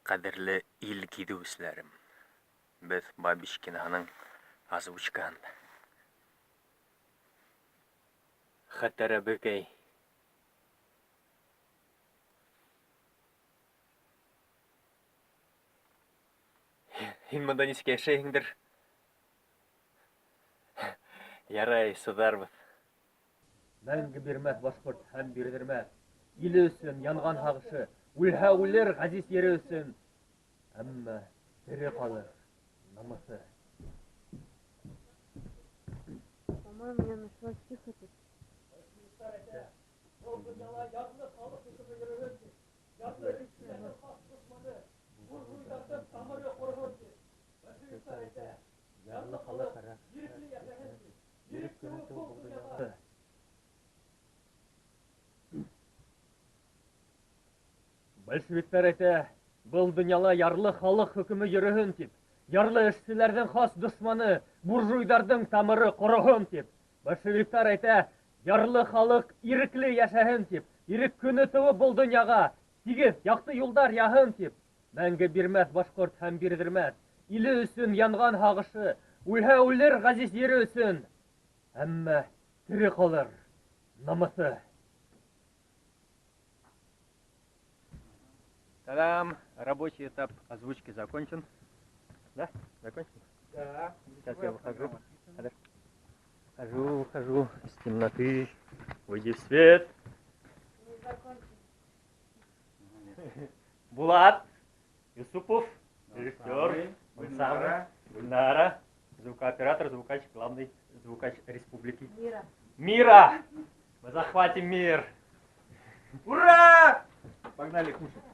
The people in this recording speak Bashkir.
Ҡәҙерле ил гиҙеүселәрем, беҙ Бабич киноһының озвучкаһында. Хәтәр әбекәй. Һин монда нисек йәшәйһеңдер? Ярай, сыҙарбыҙ. Мәңге бирмәҫ башҡорт һәм бирҙермәҫ. Иле өсөн янған һағышы, үлһә үлер ғәзиз ере өсөн. Әммә тере ҡалыр намыҫы. По-моему, я нашла стих этот. Ярлы халыҡ Большевиктар әйтә, был донъяла ярлы халыҡ хөкөмө йөрөһөн тип, ярлы эшселәрҙең хас дошманы, буржуйҙарҙың тамыры ҡороһон тип. Большевиктар әйтә, ярлы халыҡ ирекле йәшәһен тип, ирек көнө тыуып был донъяға, тигеҙ, яҡты юлдар яһын тип. Мәңге бирмәҫ башҡорт һәм бирҙермәҫ. Иле өсөн янған һағышы, үлһә үлер ғәзиз ере өсөн. Әммә тере ҡалыр намыҫы. Та-дам! Рабочий этап озвучки закончен. Да? Закончен? Да. Сейчас я выхожу. Хожу, выхожу из темноты. Выйди в свет. Не закончен. Булат Юсупов, режиссер, он самый, Гульнара, звукооператор, звукач, главный звукач республики. Мира. Мира! Мы захватим мир! Ура! Погнали кушать.